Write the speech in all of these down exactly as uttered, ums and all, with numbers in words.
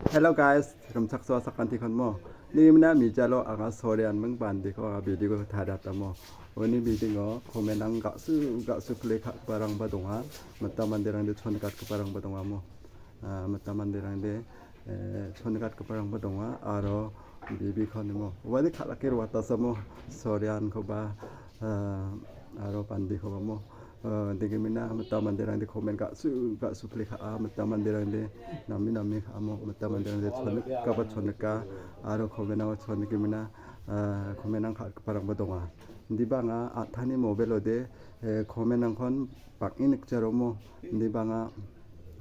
Hello guys, rimchaksoa sakantikon mo. Nimina mijalo anga Sorian ming bandiko anga video ko tariatamo. Uni video ko comment ang gasu gasu play ka-, barangba donga. Mata manderang de chon kat ke barangba donga mo. Ah, mata manderang de, eh, chon kat ke barangba donga. Aro bibi kon mo. Wani kalake watasamo Sorian ko ba, ah, aro bandiko ba mo. Eh, degimina mata manderangde comment ga·su, ga·su pile ka·a, mata manderangde name name ka·amo, mata manderangde chonikaba chonika, aro comment-o chonikimina, eh, comment-rang ka·giparangba donga. Indiba anga an·tangni mobile-ode, eh, comment-rangkon bang·e nikjaromo. Indiba anga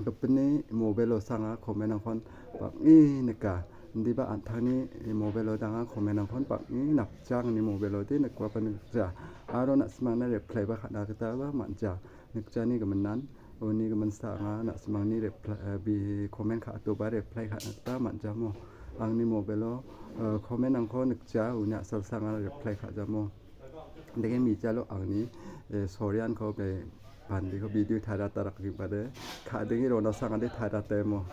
gipinni mobile-o sanga comment-rangkon bang·e nika. Indiba an·tangni mobile-o danga comment-rangkon bang·e napja, angni mobile-ode nikbaba nikja. Aro na·simangna reply-ba ka·na gitaba man·ja. Nikjani giminan, uni giminsa anga na·simangni reply, eh, bi-, comment ka·atoba reply ka·na gita man·jamo. Angni mobile-o, eh, comment-rangko nikja, uni a·salsa anga reply ka·jamo. Dege mijalo angni, eh, Sorianko be bandiko video tariatarakgipade, ka·denge rona sangade tariatemo.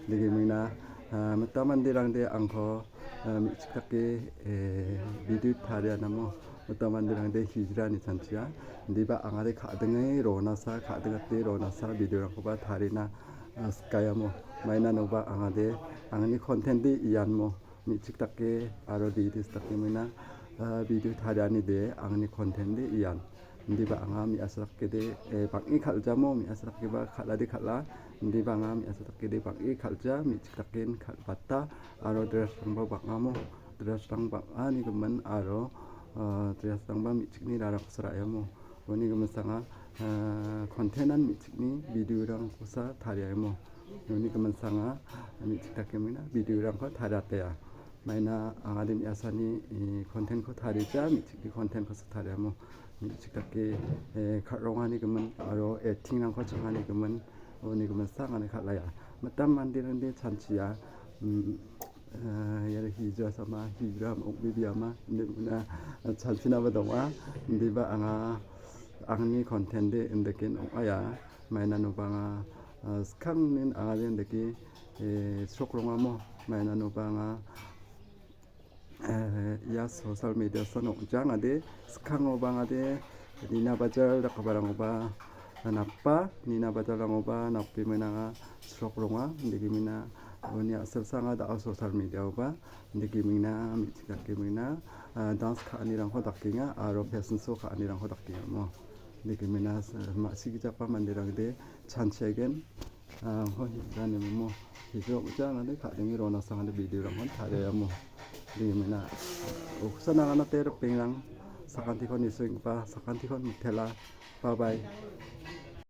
Dege mina, ah, mita manderangde angko, ah, me·chik dake, eh, video tarianamo. Mita manderangde hijrani chanchia. Indiba angade ka·denge ronasa, ka·dingate ronasa videorangkoba tarina, ah, sikayamo. Mainanoba angade angni content-de ianmo. Me·chik dake aro didis dake mina, ah, video tariani de angni content de ian. Indiba anga me·asa dake de, eh, bang·e kal·jamo, me·asa dakeba kal·ade kal·a. Indiba anga me·asa dake de bang·e kal·ja, me·chik daken kal·bata aro dress-rangba bang·amo, dress-rang bang·ani gimin aro, ah, dress-rangba me·chikni rarangkosa ra·emo. Uni giminsanga, ah, content-an me·chikni video-rangkosa tariaimo. Uni giminsanga me·chik dake mina video-rangko tariatea. Maina angade me·asani, eh, content-ko tarija, me·chikni content-kosa tariamo. Me·chik dake, eh, kal·rongani gimin aro acting-rangko chingani gimin, uni giminsa angade kal·aia. Mitam manderangde chanchia, mm, ah, iara hija sama, hijra ong·bibiama, ine una, ah, chanchinaba donga. Indiba anga angni content de indeken ong·aia. Mainanoba anga, ah, skangnin angade indeke, eh, srokrongamo. Mainanoba anga, eh, ia social media-san ong·jangade, skangoba angade, Nina Bajar dakgiparangoba napa, Nina Bajarrangoba nape menanga srokronga, indegimina uni a·selsanga da·o social media-oba, indegimina, me·chik dakemina, ah, dance ka·anirangko dakenga, aro fashion show ka·anirangko dakengamo. Indegimina, ah, ma·sigijapa manderangde chanchiagen, ah, ko hijra nimimo. Hijra ong·jangade ka·denge rona sangade video-rangkon tariamo. Indegimina, oksa nangana te ripengrang, sakantikon nisoenggipa, sakantikon mitela. Bye bye.